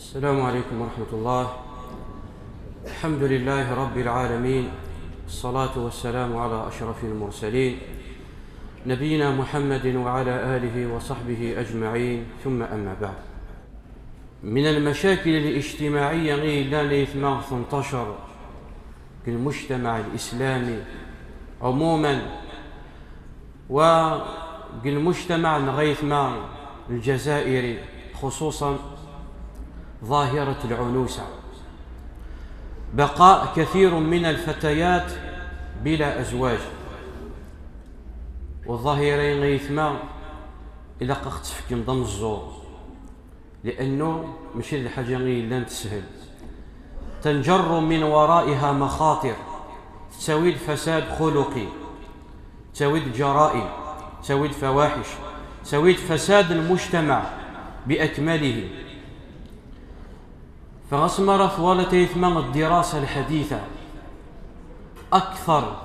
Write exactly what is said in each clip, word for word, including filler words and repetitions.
السلام عليكم ورحمة الله. الحمد لله رب العالمين، الصلاة والسلام على أشرف المرسلين، نبينا محمد وعلى آله وصحبه أجمعين، ثم أما بعد. من المشاكل الاجتماعية غير لا يثمى تنتشر في المجتمع الإسلامي عموما، وفي المجتمع غيثما الجزائري خصوصا، ظاهرة العنوسة، بقاء كثير من الفتيات بلا أزواج. والظاهرة غيثما إلا قد تفكم ضم الزور، لأنه ماشي الحاجة غير لن تسهل، تنجر من ورائها مخاطر، تساوي فساد خلقي، تساوي جرائم، تساوي فواحش، تساوي فساد المجتمع بأكمله. فغسمرة ولتيثما الدراسة الحديثة، أكثر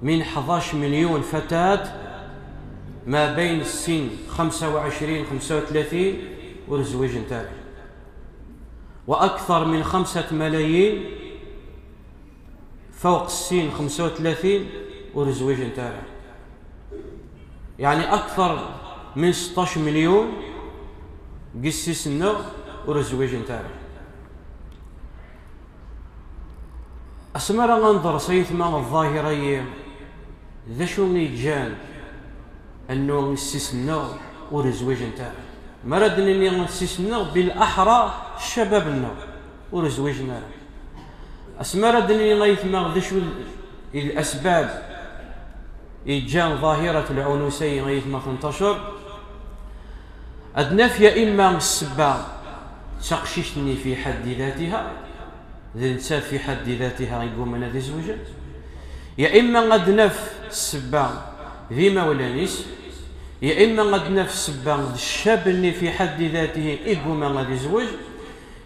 من حداش مليون فتاة ما بين السن خمسة وعشرين خمسة وثلاثين ورزوج نتاعي، وأكثر من خمسة ملايين فوق السن خمسة وثلاثين ورزوج نتاعي، يعني أكثر من ستاش مليون قسيس النغ ورزوج نتاعي. أسمر غندرس أيثما الظاهرة، ذا شو يجان أنه السيس النغ ورزوج نتاعي. مرد نني السيس النغ بالأحرى الشباب النغ ورزوج نتاعي. أسمر دني غيثما ذا شو الأسباب يجان ظاهرة العنوسية غيثما تنتشر. أدناف يا إما السبة تقشيشتني في حد ذاتها، ذي نسات في حد ذاتها يقوم أنا ذي زوجة، يا إما أدناف السبة ذي مولانيس، يا إما أدناف السبة الشاب اللي في حد ذاته يقوم أنا ذي زوج،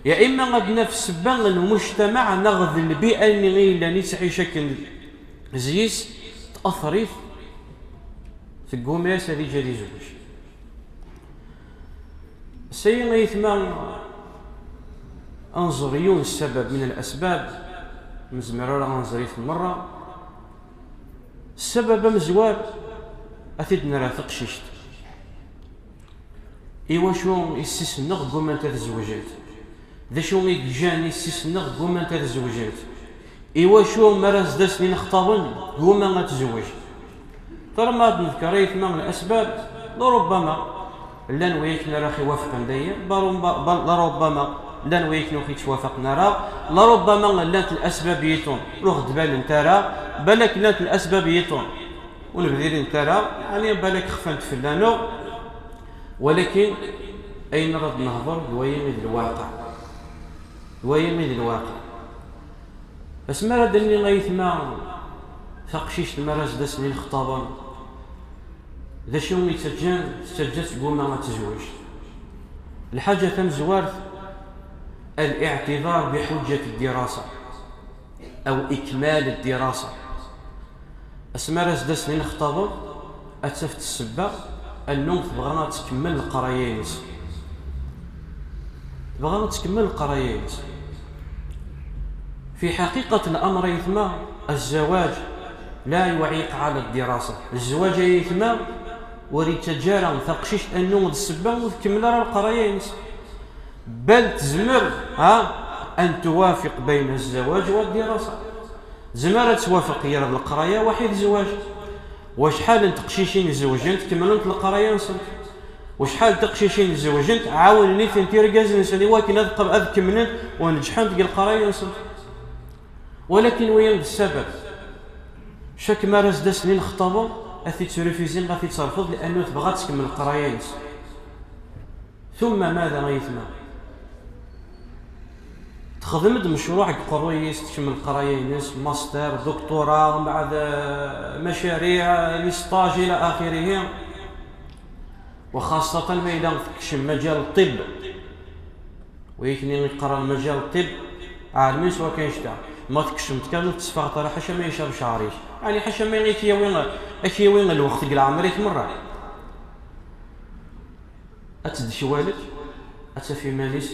يا إما أدناف السبة المجتمع نغذ البيئة اللي غير لاني تعيش كن زيس تأثريت تقوم ياس هذه جالي زوج. سي غيثما أنظر يون السبب من الأسباب، مزمر راه أنظريت مرة. السبب مزوار أتيد نرى ثقشيشت. إيواشو يسيسنغ قومنت تزوجت؟ ذا شو يجان يسيسنغ قومنت تزوجت؟ إيواشو مرز دسني نختارن قوما تزوج؟ ترى ما نذكر أي ثمان الأسباب، لربما لان وياك نرى خي وافقا دايا، بل-، بل-، لربما لان وياك نوخي توافق نرى، لربما لانت الأسباب يتون، روح دبال انت راه، بالك لانت الأسباب يتون، ونبذير انت راه، يعني بالك خفنت فلانو، ولكن أين رد نهضر دوايا من الواقع، دوايا من الواقع. أسمى رد أني غيثما ثقشيشت مرز دسني نختارن، ذا شو يتجان تتجت قوما ما تزوج. الحاجة تمزوارت الاعتذار بحجة الدراسة أو إكمال الدراسة. أسمى رز دسني نختارن أتفت السبة أنه تبغى تكمل القراية ينس. تبغى تكمل القراية ينس. في حقيقة الأمر يثمى الزواج لا يعيق على الدراسة. الزواج يثمى وريت تجارة ثقشيش أنه السبة وتكمل راه القراية ينس. بل تزمر، ها، أن توافق بين الزواج والدراسة. زمارة توافق يا رب القراية وحيد الزواج. وشحال من تقشيشين زوجنت كملنت القراية نسنت؟ وشحال تقشيشين زوجنت عاونني في انتيركاز نسني واكن أذ-، أذ كملنت ونجحنت قال القراية نسنت؟ ولكن وين السبب؟ شاك ما راس داسني نخطبه، أثي ترفيزين غادي تصرفض لأنه تبغى تكمل القراية نسنت. ثم ماذا غيثما؟ تخدم مشروع قرويس، تكمل القرايه ينس ماستر دكتوراه مع ذا مشاريع لي ستاج الى اخره. وخاصه ما اذا تكشم مجال الطب، ويكني يقرا مجال الطب، عالمين سوا كاين شتا ما تكشم كامل تصفى ترى حاشا ما يشرب شعريش، يعني حاشا ما يكيوين، اكيوين الوقت قل عمريك مره. أتدشوالك، أتفي مانيس،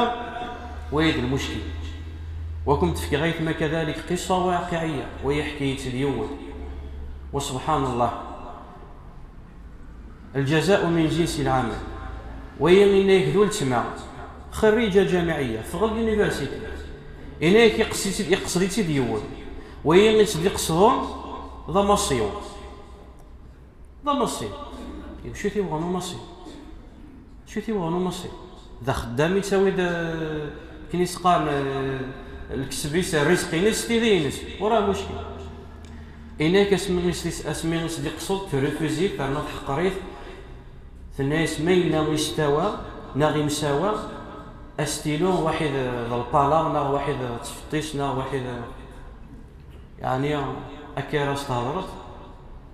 ara, waya d lmuckil. Wa kem-d-fkiɣ aytma kadalik qissa waqiɛiyya, wa yeḥka-yi-tt-id yiwen. Wa subḥan Allah. الجزاء من جنس العمل. Waya yenna-yak d weltma, xerrija ǧamiɛiyya, teffeɣ-d l'université. Yenna-yak iqes-itt-id, iqsed-itt-id yiwen. Waya i tt-d-iqesden d amassiw. D amassiw. Iwacu i t-yebɣan umassiw? Acu i t-yebɣan umassiw? D axeddam i ttawi-d, eh, akken i s-qqaren, eh, lkesb-is, rrizq-ines, tidi-ines. Ur muckil. Yenna-yak asmi i s-, asmi i s-d-iqsed, terrefuzi-t, terna teḥqer-it. Tenna-yas ma yella istawa, neɣ imsawa, astilu, waḥid, eh, d lpala, neɣ waḥid, eh, d tfeṭṭist, neɣ waḥid, eh, yeɛni, akka ara s-thedreḍ,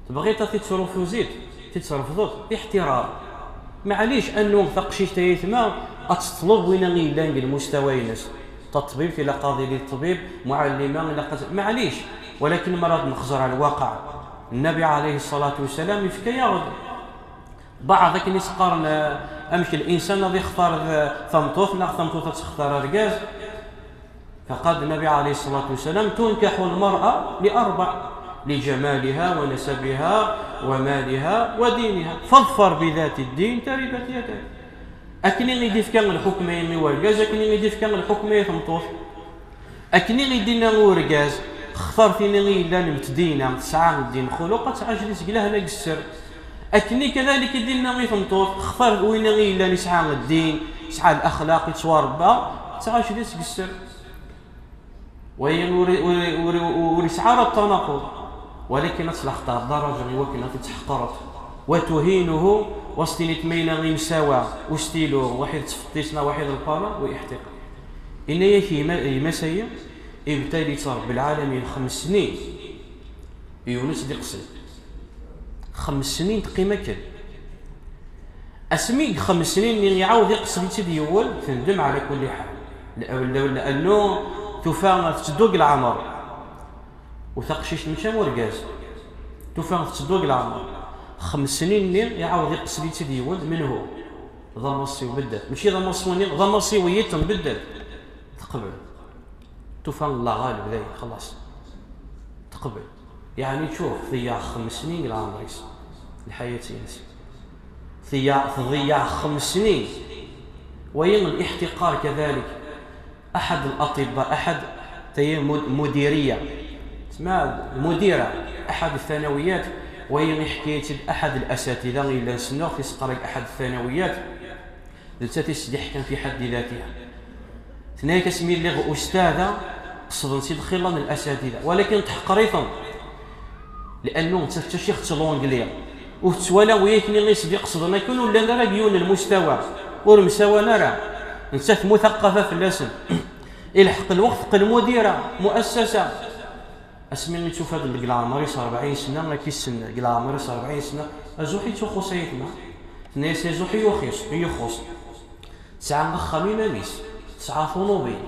tebɣiḍ ad t-id-trefuzit, ad t-id-trefdeḍ, d iḥtiram. Maɛlic, annu taqcict ay aytma ad teṭleb win i yellan deg lmustawa-ines. Taṭbibt ilaq ad yili ṭṭbib, muɛallima ilaq ad, maɛlic. Walakin mi ara d-nexẓer ar lwaqiɛ, Nnabi ɛalayhi ṣṣalatu wassalam yefka-yaɣ-d baɛḍ akken i s-qqaren, eh, amek linsan ad ixtar, eh, tameṭṭut, neɣ tameṭṭut ad textar argaz. فقال النبي عليه الصلاة والسلام: تنكح المرأة لأربع، لجمالها ونسبها ومالها ودينها، فاظفر بذات الدين تربت يداك. Akken i d-ifka lḥukm-agi i urgaz, akken i d-ifka lḥukm-agi i tmeṭṭut. Akken i d-inna urgaz, xtar tin i yellan m ddin, tesɛa ddin, xuluq, ad tɛajel seg lehna deg sser. Akken kadalik i d-inna i tmeṭṭut, xtar win i yellan yesɛa ddin, yesɛa laxlaq, yettwarebba, ad tɛajel seg sser. Wagi ur, ur, ur, ur yesɛi ara ttanaqud. Walakin ad tlaxeḍ ddaraǧa i wakken ad t-tḥeqreḍ. وتهينه, wa s-tiniḍ ma yella imsawa, ustilu, waḥid ttfeṭṭis neɣ waḥid lpala, wa iḥtiqer. Yenna-yak yima-, gma-s-agi, ibtal-itt Rebbi lɛalamin xems snin, yiwen ur tt-d-iqsed. Xems snin teqqim akken. Asmi deg xems snin-nni iɛawed iqsed-itt-id yiwen, tendem ɛla kulli ḥal. L-, l-, lɛannu tufa tetteddu deg leɛmer. U taqcict mačči am urgaz. Tufa tetteddu deg leɛmer. Xems snin-nni iɛawed iqsed-itt-id yiwen, menhu? D amassiw beddat. Mačči d amassiw-nni, d amassiw n yiṭen beddat. Teqbel. Tufa Allah ɣaleb dayen, xellaṣ. Teqbel. Yeɛni tcuf, teyyaɣ xems snin deg leɛmer-is, lḥayat-ines. تضيع تضيع خمس سنين. وين الاحتقار كذلك. أحد الأطباء، أحد تي مد- مديرية، اسمها مديرة أحد الثانويات، وين حكيت أحد الأساتذة إلا نسنوخ يسقرق أحد الثانويات، لتاتي السديح كان في حد ذاتها. ثنايا كاسمي اللي أستاذة، قصدن سيد خلان الأساتذة، ولكن تحقريتهم. لأنه أنت تشيخ تلونجلي، وتسوالى وياك ني يسدي قصدنا يكون ولا لا راك يون المستوى، ورمساوى نرى. أنت مثقفة في اللسن. الحق الوقت قل مديرة مؤسسة. اسمي اللي تشوف هذا القلعة مريس أربعين سنة، ما كيسن قلعة مريس أربعين سنة. أزوحي تخص يتما. ناس أزوحي يخص، يخص. تسعى أخا ميمانيس، تسعى طوموبيل.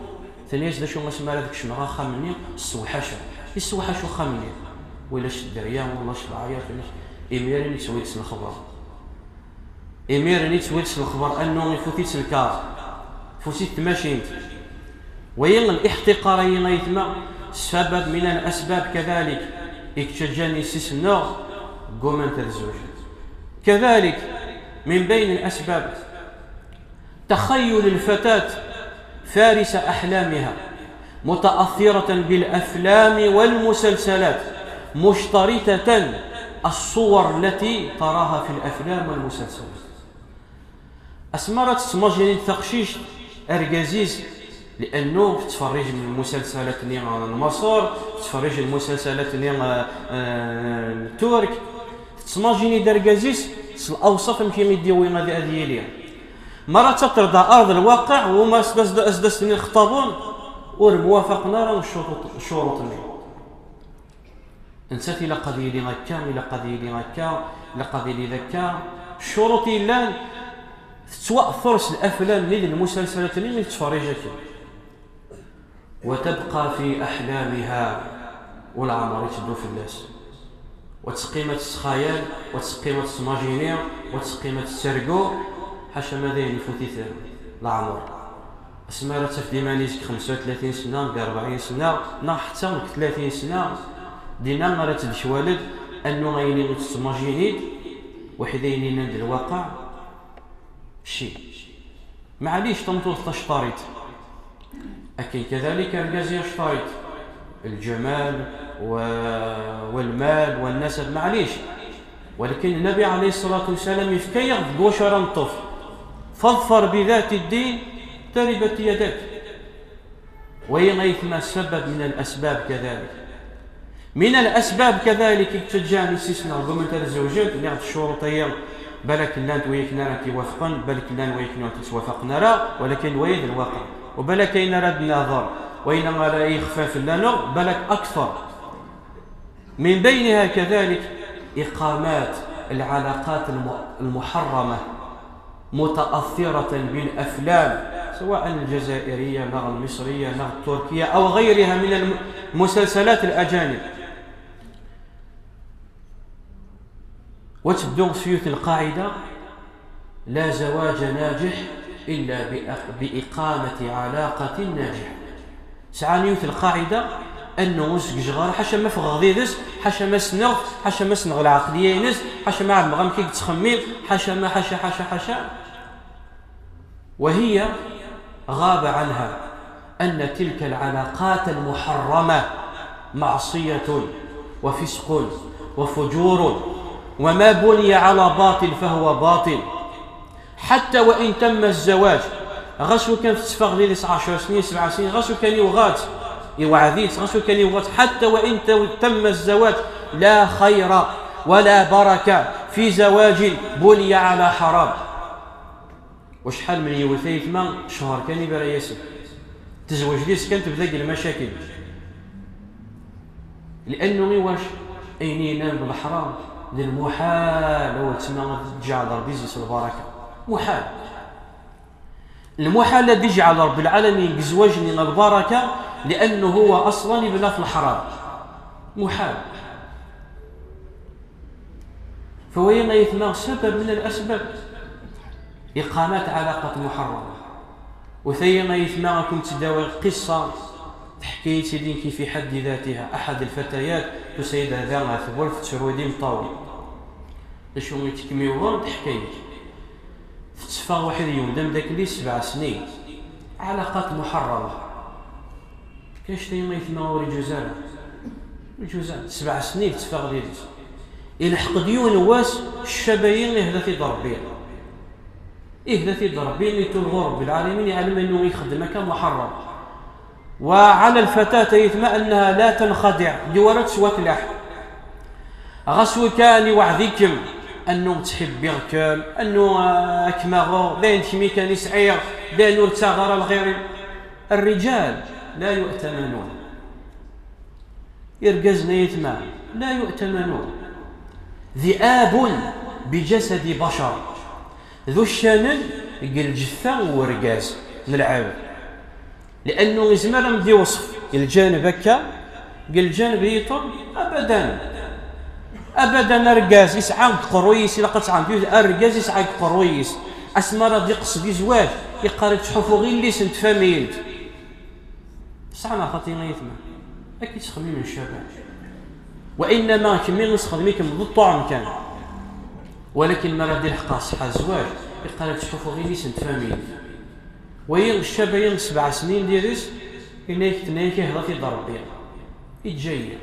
ثنياس دا شو اسمها هذاك الشمرة أخا مني، السوحاشة. السوحاشة أخا مني. ولا شد الريان، ولا شد العياط، ولا شد. إميرين يسوي الخبر. إميرين يسوي الخبر أنه يفوتيت الكار. فوتيت تماشينت. وين الاحتقار أين يتما؟ سبب من الأسباب كذلك. إكتشجاني سيسنو، قوم أنت الزوج. كذلك من بين الأسباب تخيل الفتاة فارس أحلامها، متأثرة بالأفلام والمسلسلات، مشترطة الصور التي تراها في الأفلام والمسلسلات. أسمرة تسمجرين تقشيش أرجازيز، لأنه تتفرج من المسلسلات ني المصر، تتفرج المسلسلات ني، آه، آه، الترك. تسماجيني داركازيس، س الأوصاف يمكن يديوي غادي هذه ليا. مرة تطرد أرض الواقع وما أسدس، أسدس ني الخطابون، ور موافقنا راه الشروط، الشروط اللي. نسات إلا قضي لي هكا، إلا قضي لي هكا، إلا قضي لي ذكا. الشروط اللي تتوأثر س الأفلام اللي المسلسلات اللي تتفرج كي. وتبقى في أحلامها، والعمر يتدو في الناس. وتسقيمة الخيال، وتسقيمة السماجينيا، وتسقيمة السرقو، حاشا ما ذين يفوتيت العمر. اسمها راه تفدي مانيسك خمسة وثلاثين سنة، ب أربعين سنة، نا حتى ثلاثين سنة، دينا راه تدشوالد أنو غيني تسماجينيد، وحدين عند الواقع. شي. معليش تنطوط تشتريت. أكن كذلك أرجازي اشتريت الجمال و... والمال والنسب، معليش. ولكن النبي عليه الصلاة والسلام يفكيغ بوشرة نطف: فاظفر بذات الدين تربت يداك. وهي غيثما سبب من الأسباب كذلك. من الأسباب كذلك تشجعني سيسنا رغم أنت تزوجت، ناخذ الشروط هي بالك لان تويك نرى توافقن، بالك لان ويك نرى توافقن نرى، ولكن ويد الواقع. وبالك إن راد نظر، وإن راه يخفى في اللانو، بالك أكثر. من بينها كذلك إقامات العلاقات الم-، المحرمة، متأثرة بالأفلام، سواء الجزائرية، نغ المصرية، نغ التركية، أو غيرها من الم-، المسلسلات الأجانب. وتبدو سيوت القاعدة: لا زواج ناجح إلا بأق-، بإقامة علاقة ناجحة. سعانيوت القاعدة أنه نسقج غير حاشا ما فغ غديدس، حاشا ما سنغ، حاشا ما سنغ العقلية ينس، حاشا ما عاد مغام كي تخمم، حاشا ما حاشا حاشا حاشا. وهي غاب عنها أن تلك العلاقات المحرمة معصية وفسق وفجور، وما بني على باطل فهو باطل. حتى وإن تم الزواج، غاس وكان في السفاق ديال عشر سنين، سبع سنين، غاس وكان يوغات، يوعديت، غاس وكان يوغات، حتى وإن تو-، تم الزواج، لا خير ولا بركة في زواج بني على حرام. وشحال من يوث يتما شهر كان يبرى ياسم. تزوج ليس كانت تبدا المشاكل. لأنه واش؟ أين ينام بالحرام؟ للمحال، هو تسمى تجعل ربي يزيد البركة. محال. المحال الذي جعل رب العالمين بزواجنا البركة، لأنه هو أصلًا يبنى في الحرام. محال. فهو يما يتما سبب من الأسباب إقامات علاقة محرمة. وثيما يتما كنت تداوي قصة تحكي تدين كي في حد ذاتها أحد الفتيات تسيد هذا ثبول في تسرودي مطاوي. شو يتكمي وغن تحكي. Tetteffeɣ waḥid yiwen d amdakel-is sebɛa snin. Ɛalaqat muḥerrama. Kan cta-yi ayetma ur iǧuz ara. Ur iǧuz ara. Sebɛa snin tetteffeɣ did-s. Ilḥeq-d yiwen wass, ccaba-yi ihda-t-id Rebbi. Ihda-t-id Rebbi, itub ɣur Rebbi lɛalamin, iɛlem annu ixeddem akka muḥerram. وعلى الفتاة ayetma أنها لا تنخدع, di wara tettwatlaḥ. Ɣas wakan iweɛd-ikem, annu ttḥibbiɣ-kem, annu ad kem-aɣeɣ, d ayen d kemmi kan i sɛiɣ, d ayen ur ttaɣeɣ ara lɣir-im. الرجال لا يؤتمنون. Irgazen ayetma, لا يؤتمنون. ذئاب بجسد بشر. D uccanen deg lǧetta n urgaz, n lɛebd. Liannu izmer ad m-d-iweṣf lǧaneb akka, deg lǧaneb yiṭen, abadan. Abadan, argaz isɛa deg uqerruy-is, ilaq ad tɛaned yiwet, argaz isɛa deg uqerruy-is, asmi ara d-iqsed i zzwaǧ, iqqar-d ttḥufuɣ i yelli-s n tfamilt. Tesɛa neɣ xaṭi ay ayetma? Akka i ttxemmimen ccaban. Wainama kemmi isxedm-ikem d ṭṭuɛm kan. Walakin mi ara d-ilḥeq ṣṣeḥḥa zzwaǧ, iqqar-d ttḥufuɣ i yelli-s n tfamilt. Wayi ccaba-yi n sebɛa snin diri-s, yenna-yak, tenna-yak ihda-t-id Rebbi. Iǧǧa-yi.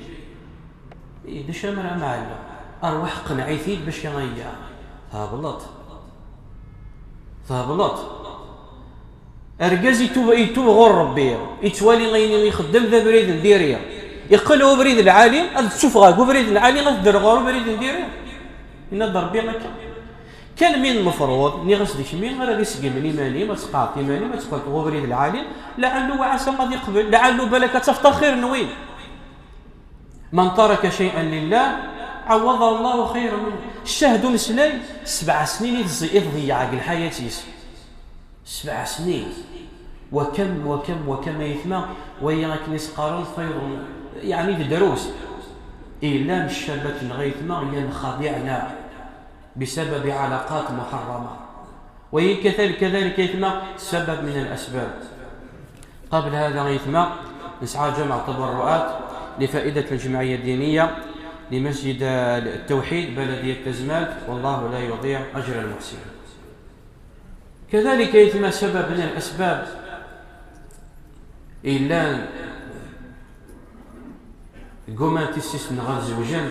I, d acu amar a Mɛella? Arwaḥ qneɛ-it-id bac kan ayya. Thebleḍ. Thebleḍ. Argaz itub, itub ɣur Rebbi, ittwali ayen i ixeddem d abrid n diri. Iqqel ubrid lɛali, ad ttufɣeɣ deg ubrid lɛali, ad ddreɣ ɣur ubrid n diri. Yenna-d Rebbi akka. Kan min lmefruḍ, nniɣ-as d kemmi ara d-iseggmen iman-im, ad tqeɛɛed iman-im, ad teqqleḍ ɣer ubrid lɛali, lɛallu wa ɛasa ad iqbel, lɛallu balak ad tafeḍ axir n win. من ترك شيئا لله عوضه الله خيرا منه. Ccah d umeslay, sebɛa snin i tẓi-, i tḍeyyeɛ deg lḥayat-is. Sebɛa snin. Wa kam, wa kam, wa kam ayetma, waya akken i s-qqaren fayḍ, yeɛni d drus. Ilan ccabat-nneɣ ayetma, llan xadiɛna. بسبب علاقات محرمة. وهي كذلك، كذلك يتم سبب من الأسباب. قبل هذا يتم نسعى جمع تبرعات لفائدة الجمعية الدينية لمسجد التوحيد بلدية تزمالت، والله لا يضيع أجر المحسنين. كذلك يتم سبب من الأسباب إلا قومات السيس نغال زوجان،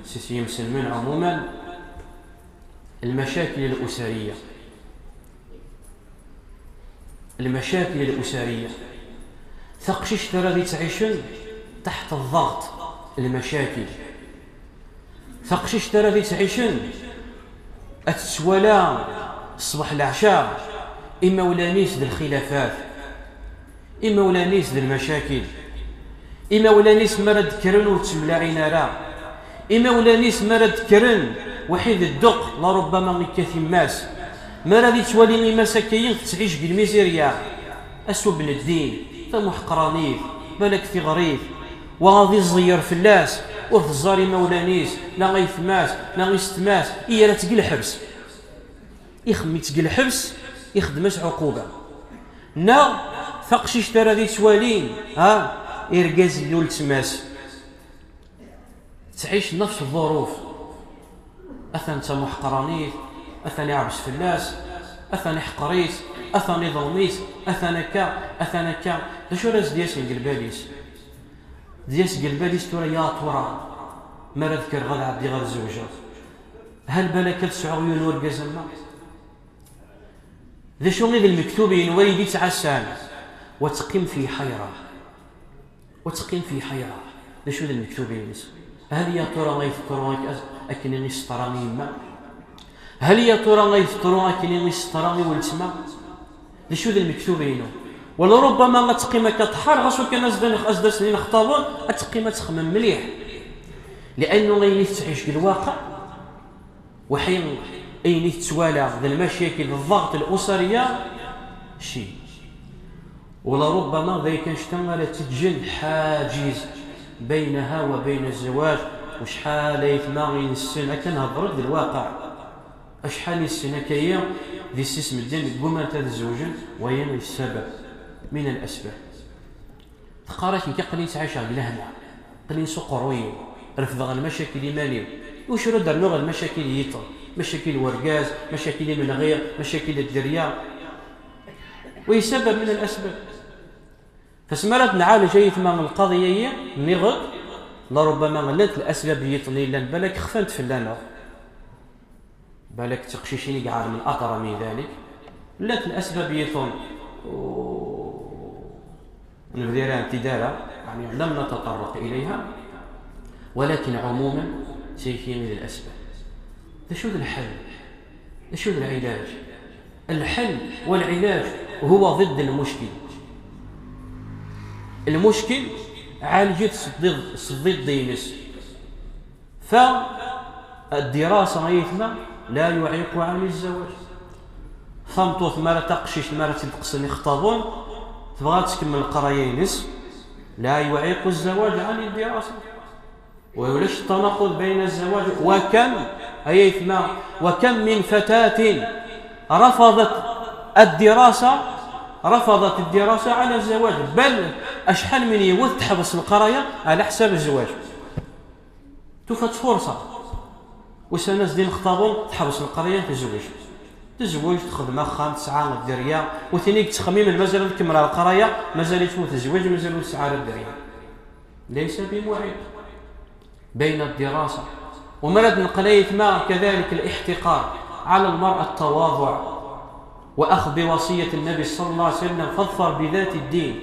سيس يمسلمين عموما. المشاكل الأسرية. المشاكل الأسرية. Taqcict ara d-yettɛicen تحت الضغط, المشاكل. Taqcict ara d-yettɛicen ad tettwala ṣṣbeḥ leɛca imawlan-is d lxilafat. Imawlan-is d lmacakil. Imawlan-is mi ara d-kkren ur ttemlaɛin ara. Imawlan-is mi ara d-kkren, waḥid ddeq, larubbama ikkat imma-s. Mi ara d-ittwali imma-s akka-yi tettɛic deg lmizirya. Asubel ddin, tamuḥqranit, balak tiɣrit. Wa ad iẓeyyer fell-as, ur teẓẓar imawlan-is, la aytma-s, la isetma-s, i yerra-tt deg lḥebs. Ixemmem-itt deg lḥebs, ixeddem-as ɛuquba. Neɣ taqcict ara d-ittwalin, ha, irgazen n weltma-s. Tettɛic nefs ḍḍuruf. Atan d tamuḥqranit, atan iɛebs fell-as, atan iḥqer-itt, atan iḍlem-itt, atan akka, atan akka. D acu ara s-d-yasen deg lbal-is? D-yas deg lbal-is tura, ya tura, mi ara d-kkreɣ ad ɛeddiɣ ad zewǧeɣ, hal balak ad sɛuɣ yiwen urgaz am wa? D acu i d lmektub-inu ay d-ittɛassan? وتقيم في حيرة. وتقيم في حيرة. D acu d lmektub-ines? Hal ya tura ay teḍru ak-, akken i s-teḍra i yemma? Hal ya tura ay teḍru akken i s-teḍra i weltma? D acu d lmektub-inu? Wala rubbama ad teqqim akka tḥar, ɣas wakan as-d-, as-d-asen inextaben, ad teqqim ad texmem mliḥ. Liannu ayen i tettɛic deg lwaqa, waḥi ayen i tettwala d lmacakil d ḍḍaɣt l-usariya, ci. Wala rubbama d ayen kan cta ara teǧǧen حاجز بينها وبين الزواج. Wacḥal ayetma i nessen, akken hedren-d d lwaqa. Acḥal i nessen akka-yi d yessi-s medden ggumant ad zewǧen, wayen d ssabab, من الأسباب. Teqqar-ak nekk aql-i ttɛiceɣ deg lehna, aql-i s uqerruy-iw, Refdeɣ lmacakil iman-iw. Iwacu ara d-rnuɣ lmacakil yiṭṭen? Macakil n urgaz, macakil imenɣi, macakil n dderya. ويسبب من الأسباب. Fasmi ara t-nɛalej ay aytma lqaḍi-agi, nniɣ-d, larubbama llant lasbab yiṭṭen yellan, balak xfant fell-aneɣ. Balak d tiqcicin i iɛermen أدرى من ذلك. Llant lasbab yiṭṭen, ur nebdir ara, يعني لم نتطرق إليها، ولكن عموما سيكون من الأسباب. D acu d lḥel? D acu d lɛilaǧ? الحل والعلاج هو ضد المشكل. المشكل عالجت s ḍid-, s ḍid-ines. فالدراسة أيتما لا يعيق عن الزواج. Tameṭṭut mi ara, taqcict mi ara tt-id-qqsen ixtaḍen, tebɣa ad tkemmel leqraya-ines, لا يعيق الزواج عن الدراسة. ويولاش التناقض بين الزواج وكم، أي أيتما، وكم من فتاة رفضت الدراسة، رفضت الدراسة على الزواج، بل أشحال من يوث تحبس القراية على حساب الزواج. Tufa-tt فرصة. Ussan-a zdin xtaḍen, teḥbes leqraya, tezweǧ. Tezweǧ, texdem axxam, tesɛa dderya, u tin i yettxemmimen mazal ad tkemmel leqraya, mazal-itt ur tezweǧ, mazal ur tesɛi ara dderya. ليس بمعيق بين الدراسة. ومرض نقليت ما كذلك الاحتقار على المرأة، التواضع، وأخذ بوصية النبي صلى الله عليه وسلم: فاظفر بذات الدين.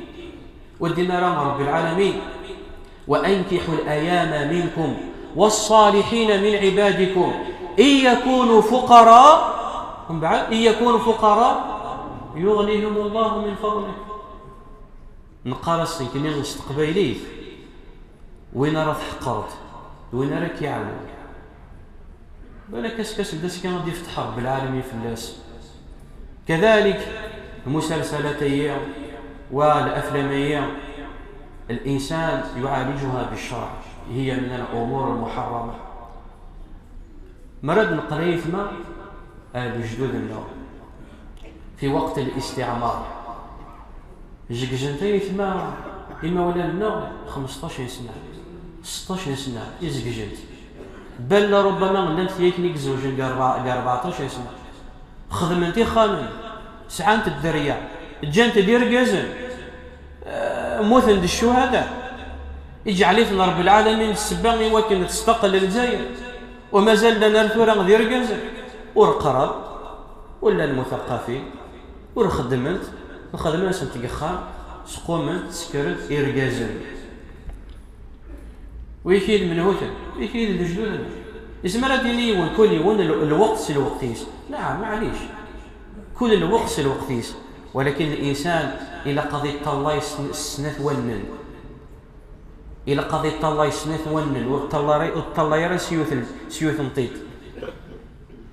ودينا راه رب العالمين: وأنكحوا الأيامى منكم والصالحين من عبادكم إن يكونوا فقراء، ومن بعد: إن يكونوا فقراء يغنيهم الله من فضله. Neqqar-as nekkni s teqbaylit: win ara tḥeqqreḍ, d win ara k-iɛawnen. Balak ass-, ass-, d ass kan ad d-ifteḥ Ṛebbi lɛalamin fell-as. كذلك المسلسلات-agi والأفلام-agi، الإنسان يعالجها بالشرع، هي من الأمور المحرمة. Mara d-neqqel aytma, ah, lejdud-nneɣ, في وقت الاستعمار. Zeggzen-t aytma imawlan-nneɣ xmesṭac n sna, seṭṭac n sna i zeggzen-t. Bal larubbama llant tiyakni i izewjen deg rebɛa-, deg rebɛeṭṭac n sna. Xedment ixxamen, sɛant dderya, ǧǧant-d irgazen, eh, mmuten-d ccuhada. Iǧɛel-iten Ṛebbi lɛalamin d ssebba i wakken ad testaqel Lezzayer. U mazal llan ar tura d irgazen. Ur qqaren, ur llan muthaqafin, ur xeddment, xedmen-asent deg yexxam, squment, ssekrent irgazen. Wiki d menhuten, wiki d lejdud-nneɣ. Yezmer ad d-yini yiwen, kul yiwen l-, lweqt s lweqt-is. Naɛam, maɛlic. Kul lweqt s lweqt-is. Walakin linsan ilaq ad iṭṭallay s, s snat wallen. Ilaq ad iṭṭallay s snat wallen, ur ṭṭallay, ur ṭṭallay ara s yiwet n, s yiwet n tiṭ.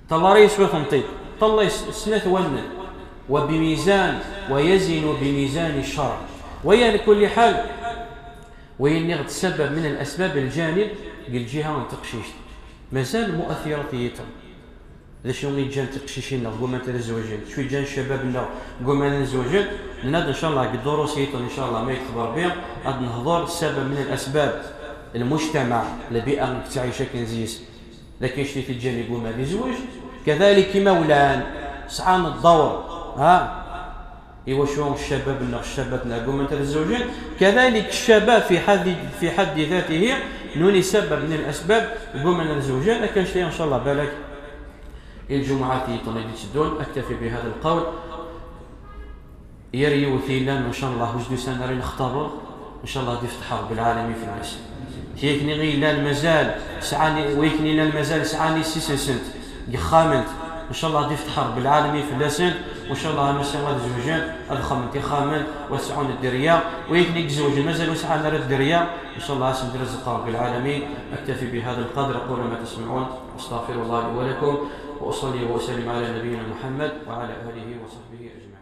Ṭṭallay s yiwet n tiṭ, ṭṭallay s, s snat wallen. وبميزان، ويزن بميزان الشرع. وهي على كل حال، وهي نغد سبب من الأسباب الجانب deg lǧiha n teqcict. Mazal mu'athirat yiṭen. D acu i ǧǧan tiqcicin-nneɣ ggumant ad zewǧent? D acu i ǧǧan ccabab-nneɣ gguman ad zewǧen? Nenna-d, ncallah, deg ddurus yiṭen, ncallah, ma yekteb Ṛebbi, ad nehḍer ssabab min al-asbab, lmujtamaɛ, lbi'a i yettɛic akken zik. D akken ccit i ǧǧan igumma ad izweǧ. Kadalik imawlan sɛan ddawr, ha? Iwacu ccabab-nneɣ, ccabat-nneɣ ggumant ad zewǧen? Kadalik ccabab fi ḥaddi, fi ḥaddi datihi, nuni ssabab min al-asbab gguman ad zewǧen. Akken ccit, ncallah, balak i lǧumuɛat yiṭen i d-itteddun. أكتفي بهذا القول. Yir yiwet yellan, ncallah, ur s-d-usan ara i lextaber, ncallah ad ifteḥ Ṛebbi lɛalamin fell-as. Tikni i yellan mazal sɛan, wikni yellan mazal sɛan yessi-sent deg yexxamen, ncallah ad ifteḥ Ṛebbi lɛalamin fell-asen, ncallah am ass-a ad zewǧen, ad xedmen ixxamen, u ad sɛun dderya, wikni i izewǧen mazal ur sɛan ara dderya, ncallah ad sen-d-irzeq Ṛebbi lɛalamin. أكتفي بهذا القدر، أقول ما تسمعون، أستغفر الله لي ولكم، وأصلي وأسلم على نبينا محمد وعلى آله وصحبه أجمعين.